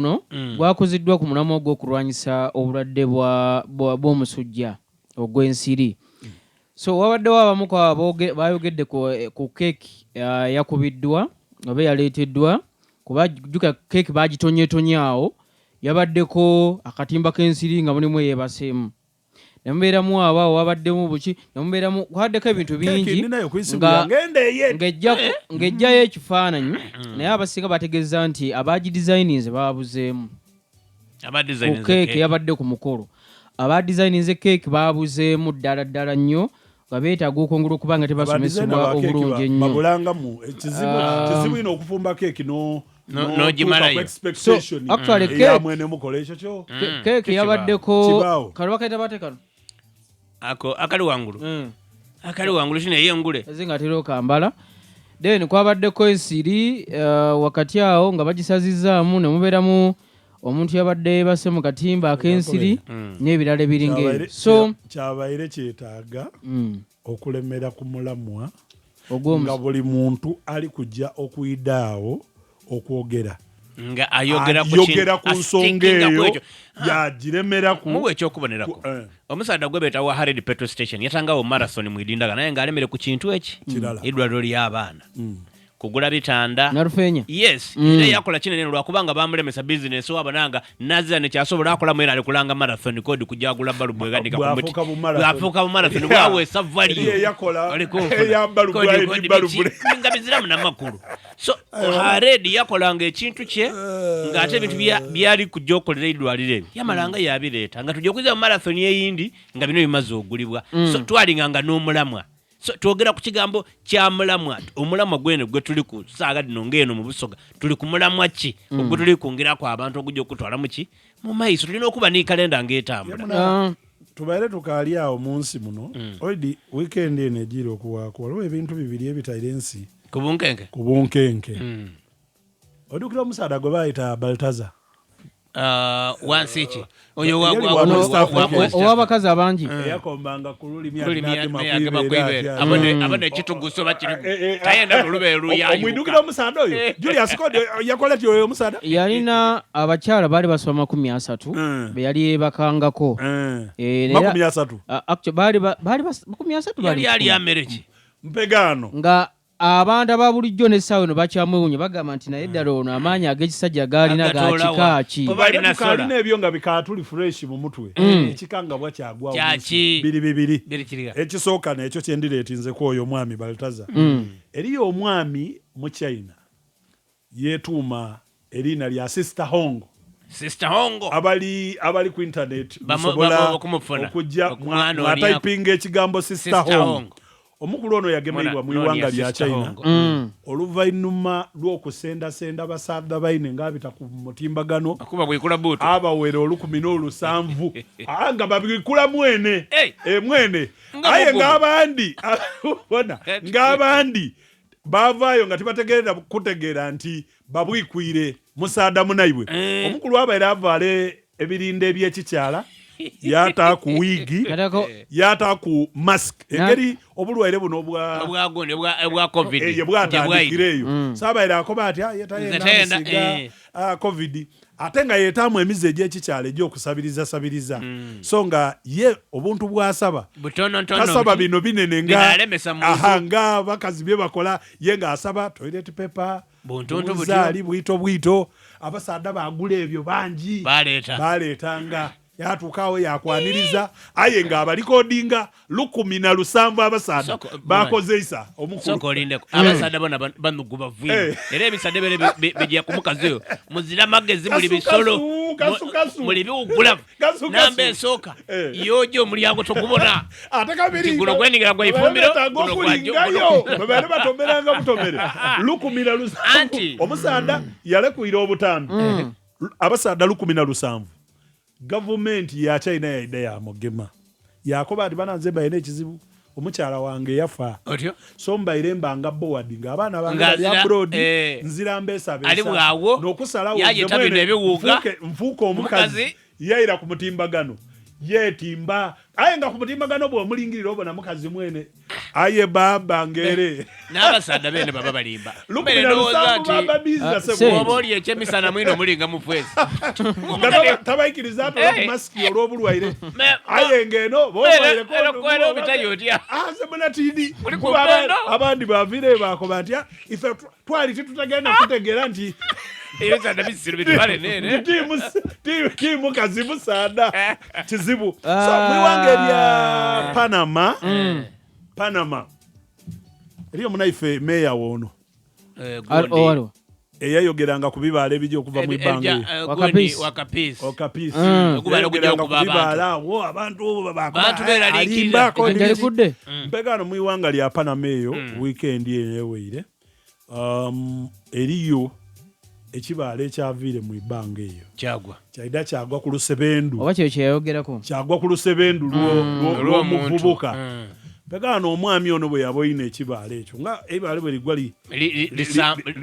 Guno gwakuziddwa ku mulamwa ogw'okulwanyisa obulwadde bw'omusujja ogw'ensiri. So wabaddewo abamu ku abo bayogedde ku keeki eyakubiddwa oba eyaleeteddwa, kuba jjukira keeki baagitonyetonye awo, yabaddeko akatimba k'ensiri nga mulimu eyeebaseemu. Ne mubeeramu abo awo wabaddemu buki ne mubeeramu kwabaddeko ebintu bingi ng'ejjayo ekifaananyi, naye abasinga bategeeza nti abagidizayininze babuzeemu ku keeki yabadde ku mukolo. Abadizayininze keeki babuzeemu ddala ddala nnyo, nga beetaaga okwongera okuba nga tebasomesebwa obulungi ennyo. Babulangamu ekizibu kizibu ino okufumba keeki no n'ogimalayo. So actually cake mwene mukola ekyo kyo. Keeki yabaddeko kano bakaita bate kano ako akali wangulu, akali wangulu kino eyengule. Eze nga tera okambala. Then kwabaddeko ensiri wakati awo nga bagisazizaamu, ne mubeeramu omuntu yabadde yebase mu katimba ak'ensiri n'ebirala ebiringa ebyo. So kyabaire kyetaaga okulemera ku mulamwa nga buli muntu ali kujja okuyida awo okwogera nga ayogera ku nsonga eyo yagiremeraku. Muwe ekyokubonerako. Omusaadha gwe beeta wa Hared petrol station yatangawo marathon mwidindaga, naye ng'alemere ku kintu eki eddwaliro ly'abaana kugula bitanda. Nalufeenya. Yes. Era yakola kinene lwakubanga bamulemesa bizinesi wabonanga nazira nekyasobola akolamu, era ali kulanga marathon kodi kujagula balubu egadika ku muti. Bwafuuka bu marathon, bwaweesa value. Nga biziramu namakulu. So Hared yakolanga ekintu kye ng'ate ebintu byali kujja okukolera eddwaliro ebyo yamalanga yabireeta nga tujja okuza mu marathon eyindi nga bino bimaze ogulibwa. So twalinganga n'omulamwa. So twogera ku kigambo kya mulamwa. Omulamwa gwene gwe tuli ku saaga dino ng'eno mu Busoga tuli ku mulamwa ki ogwe tuli kwongerako abantu ogujja okutwala muki mu maiso? Tulina okuba ne kalenda ng'etambula. Tubaire tukaali awo mu nsi muno. Oidi weekend eno egiire okuwaako waliwo ebintu bibiri ebitaire ensi ku bunkenke. Ku bunkenke. Odukira omusaadha gwe bayita Baltaza. Wansi ki oyo? Ow'abakazi abangi. Eyakombanga ku lulimi. Abona ekituguso bakiri tayenda lulube luyayuka. Omwidukira omusaadha oyo Julius Code yakola ki oyo omusaadha? Yalina abakyala baali basoba 30 be yali yeebakangako. 30? Baali 30. Yali ali amereki? Mpegaano. Nga abantu aba bulijjo n'essaawa eno bakyamwewunya, bagamba nti naye ddala ono amaanyi ag'ekisajja gaalina ga kika ki? Tukalina ebyo nga bikaatuli fresh mu mutwe. Ekikangabwa kyagwawo biri bibiri. Ekisooka nekyo kyendireetinzeku oyo omwami Baltaza. Eriyo omwami mu China yeetuuma eriina lya Sister Hong. Sister Hongo. Abali ku internet musobola okujja mwatayipinga ekigambo Sister Hong. Omukulu ono yagemeibwa mu iwanga lya China oluvainuma lw'okusendasenda basaadha baine ng'abita ku mutimbagano abawera 17 nga babikula mwene mwene, aye ng'abandi bona ng'abandi bavaayo nga tibategeerera kutegeera nti babwikwire musaadha munaibwe. Omukulu abaire avaala ebirinda ebyekikyala, yata ku wiigi, yata ku mask, engeri obulwaire buno obwa Covid ye bwatandikira eyo. So abaire akoba ati yetayenda musiga Covid, ate nga yetaamu emize egyekikyalo egyokusabiriza sabiriza. So nga ye obuntu bwasaba tasaba bino binene nga aha nga bakazi bye bakola, ye ng'asaba toilet paper, buzaali bwito bwito. Abasaadha bagula ebyo bangi baleetanga. Yatuukaawo yakwaniriza, aye ng'abalikodinga 17 abasaadha bakozeisa. Omukulu olindeko, abasaadha bona banugu bavwino, era ebisaadha bere bijja ku mukazi oyo. Muzira magezi, muli bisolo, muli biwugulavu. Namba esooka, yoja omulyango togubona. Ate kabiri guno gweningira gwa ifumbiro. Okulingayo babaire batomeranga butomere 17. Omusaadha yalekuira obutambi abasaadha 17. Gavumenti ya China yaida yamugema, yakoba ati, "Bana, nze mbaire ekizibu, omukyala wange yafa, so mbaire mbanga bored ng'abaana bange bali abroad, nzira mbesabeesa n'okusalawo nfuuka omukazi." Yaira ku mutimbagano yeetimba, aye nga ku mutimbagano bw'omulingirira obona mukazi mwene. Aye baba ngere. N'abasaadha beene baba balimba. Lukumi Mmere na ndowooza lusanvu nti baba biza Ah, sebo. sente. bw'oba oli ekyemisana mwino mulinga mufwezi. Nga tabaikiriza atola ku Eh. masiki olw'obulwaire. Me- Aye ng'eno Era- era kwera obitayo otya? Semuna tidi. Muli ku Kuba mpendo. abandi baviire bakoba nti "Ah, ife twali titutagenda kutegeera nti Ebisaadha bisiru bitwale neere. tiimu kazibu saada kizibu." So Ah. mu iwanga erya Panama, Panama eriyo munaife meeya woono Eh, Al- gundi. owaliwo eyayogeranga ku bibaala ebijja okuva mu ibbanga Ebya- eyo. eh, Wakapisi. gundi, wakapisi. Okapisi. Okubaala okujja Yayogeranga ku okuba abantu. bibaala awo abantu Bantu beeraliikirira. alimbako Ekyo n'ebiki. njalikudde. Mpegano mu iwanga lya Panama eyo wiikendi eyo eweire eriyo ekibaala ekyaviire mu ibbanga eyo Kyagwa. kyaida kyagwa ku lusebendu Oba kyo kyeyayogerako. Kyagwa ku lusebendu Olw'omuntu. lw'omuvubuka. Mpegano omwami ono bwe yaboyina ekibaala ekyo nga ebibaala bwe ligwa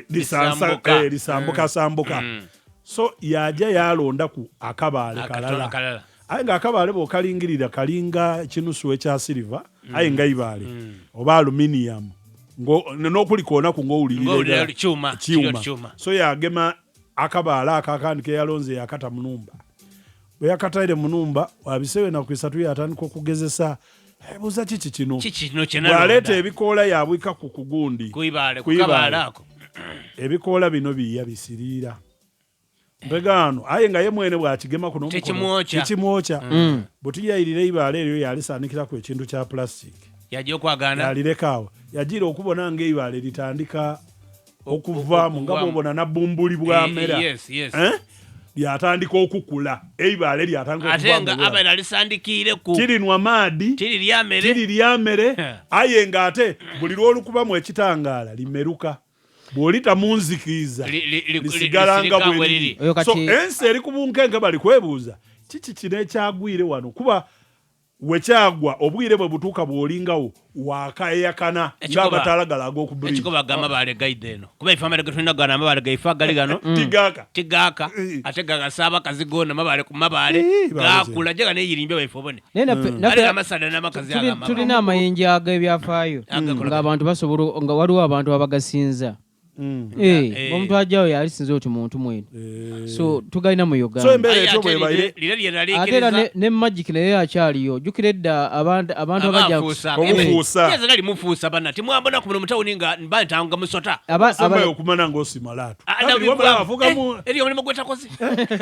Lisambuka. Lisambuka sambuka. So yaja yalondaku akabaale Akatono kalala kalala. Aye ng'akabaale bw'okalingirira kalinga kinusu ekya siliva, aye nga ibaale oba aluminium n'okulikoona Ng'owulira ng'owulirira kyuma, kyuma. kiri kyuma. So yagema akabaale ako akandi ke yalonze yakata mu numba. Bwe yakataire mu numba wabisewe naku isatu yatandika okugezesa, "Eh, buuza kiki kino?" Kiki kino kye Bw'aleeta nalonda? ebikoola yabwika ku kugundi Ku ibaale, ku ku ibaale. kabaale ako. Ebikoola bino biya bisiriira mpegaano, aye nga ye mwene bwakigema kuno omukono, Tekimwokya. tekimwokya. Buti yayirira eibaale eryo yalisaanikiraku ekintu kya plastic. Yajja okwagaana. Yalireka awo yagira okubona ng'eibaale litandika okuvaamu nga okuvaamu. bwobona nabbumbuli bwamera. Yes. Eh? Lyatandika okukula eibaale lyatandika Ate okuvaamu nga obulamu. abaire alisandikiire ku Tirinwa maadi. tiri lyamere. Tiri lyamere, aye ng'ate buli lw'olukubamu ekitangaala limeruka, bw'olita mu nzikiiza lisigala nga lisirika bwe bwe liri. liri. Oyo So kati- ensi eri ku bunkenke, bali kwebuuza kiki kino ekyagwire wano, kuba wekyagwa obwire bwe butuuka bw'olingawo wakayakana ng'amataala gala ag'oku bridge. Ekikoba ga amabaale gaidha eno kuba ife amabaale getulina gano amabaale gaife agali gano Tigaaka. Tigaaka. Eh. Ate gagasaaba kazigo namabaale ku mabaale Eh, baale gakula je ganeeyirimbye baife obone Naye ali naffe amasada n'amakazi ago tulina amayinja ag'ebyafaayo Agakola- ng'abantu basobola nga waliwo abantu abagasinza. Eh, Eh. omuntu ajjawo yalisinza oti muntu mwene, so tugalina mu So Uganda. embeera Aye etyo ate bwebaire lire lye Ate era naliikiriza ne magic naye akyaliyo. Jjukira edda abantu abajja Abafuusa. Obufuusa. Yeza nali mufuusa banna timwambona ku muno mutawuni nga mba ntanga musota. Sembayo okumana ng'osimalaatu. Ah, Kati na wabula bivaamu. afugamu Eh, eriyo omulimu gwetakoze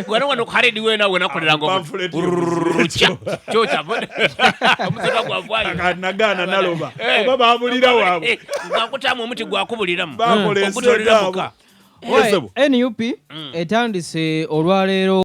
gwano wano ku haredi wena wenakoleranga Pamphlet. kyokyava omusota gwavaayo. Nagaana naloba Eh. oba babulira waabwe. Eh, nga nkutaamu omuti gwakubuliramu Bakola ogutolera ensi muka. gaabo. Oye, NUP etandise olwaleero.